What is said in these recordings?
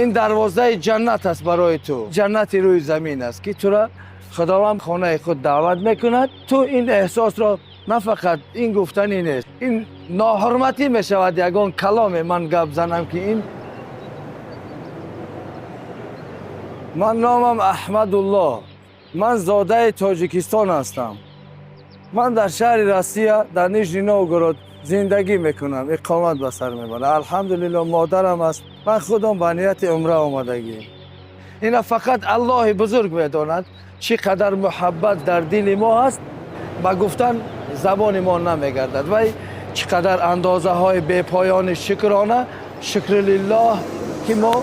Ин дарвозаи ҷаннат аст барои ту, ҷаннати рӯи замин аст, ки тура Худованд хонаи худ даъват мекунад. Ту ин эҳсосро на фақат ин гуфтанӣ нест, ин ноҳурматӣ мешавад ягон каломе ман гап занам, ки ин ман номам Аҳмадулло, ман зодаи Тоҷикистон ҳастам. Ман дар шаҳри Россия, дар Нижний Новгород зиндагӣ мекунам, иқомат ба сар мебарам. Алҳамдулилло, модарам аст. Ман худам ба нияти умра омадагием. Ина фақат Аллоҳи бузург медонад, чӣ қадар муҳаббат дар дили мо ҳаст, ба гуфтан забони мо намегардад. Вай чӣ қадар андозаҳои бепоёни шукрона, шукру лиллоҳ, ки мо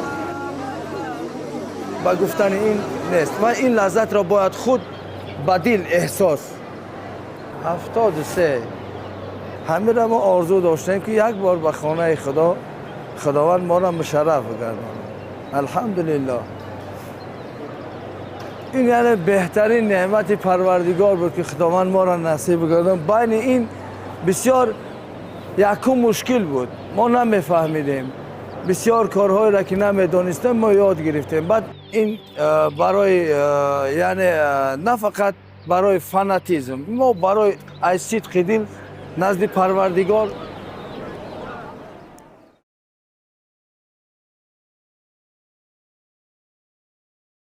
ба гуфтани ин нест. Ва ин лаззатро бояд худ ба дил эҳсос. 73 ҳамира мо орзу доштем, ки як бор ба хонаи Худо Худованд моро мушарраф гардонад. Алҳамдулиллоҳ, ин яъне беҳтарин неъмати Парвардигор буд, ки Худованд моро насиб гардон. Байни ин бисёр якум мушкил буд, мо намефаҳмидем, бисёр корҳоеро, ки намедонистем, мо ёд гирифтем. Баъд ин барои яъне на фақат барои фанатизм, мо барои аз сидқи дил назди Парвардигор.